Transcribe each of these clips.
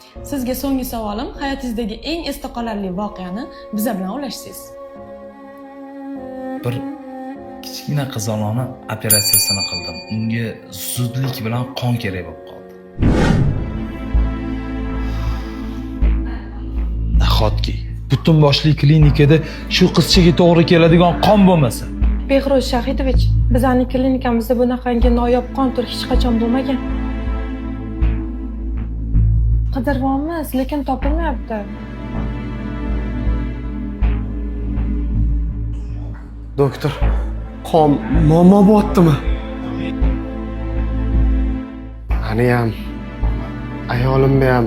Sizga so'nggi savolim, hayotingizdagi eng esda qolarli voqeani biza bilan ulashsangiz. Bir kichkina qizaloqni operatsiyasini qildim. Unga zudlik bilan qon kerak bo'lib qoldi. Nahotki butun boshli klinikada shu qizchaga to'g'ri keladigan qon bo'lmasa? Behruz Shahidovich, bizning klinikamizda bunaqangi noyob qon turi hech qachon bo'lmagan. Qidiryapmiz, lekin topilmayapti. Doktor, qon muammo bo'lyaptimi? Mani ham, ayolimni ham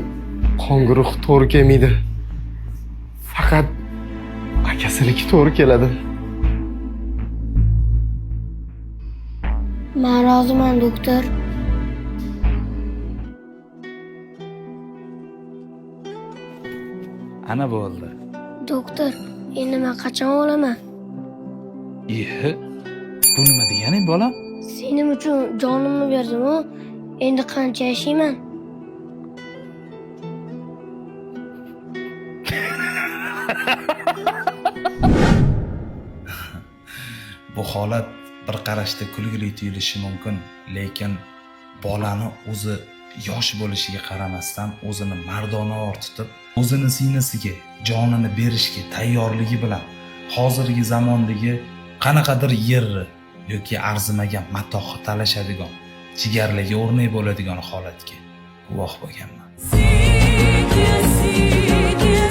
qon guruhi to'g'ri kelmaydi. Faqat akasiniki to'g'ri keladi. Man roziman, doktor. Ana bo'ldi. Doktor, endi man qachon o'laman? Ihi, bu nima deganing, bolam? Sening uchun jonimni berdim-u, endi qancha yashayman? Bu holat bir qarashda kulgili tuyulishi mumkin, lekin bolani o'zi yosh bo'lishiga qaramasdan o'zini mardonavor tutib, o'zini singlisiga jonini berishga tayyorligi bilan hozirgi zamondagi qanaqadir yerni yoki arzimagan matohni talashadigan jigarlarga o'rnak bo'ladigan holatga guvoh bo'lganman. Sekin sekin.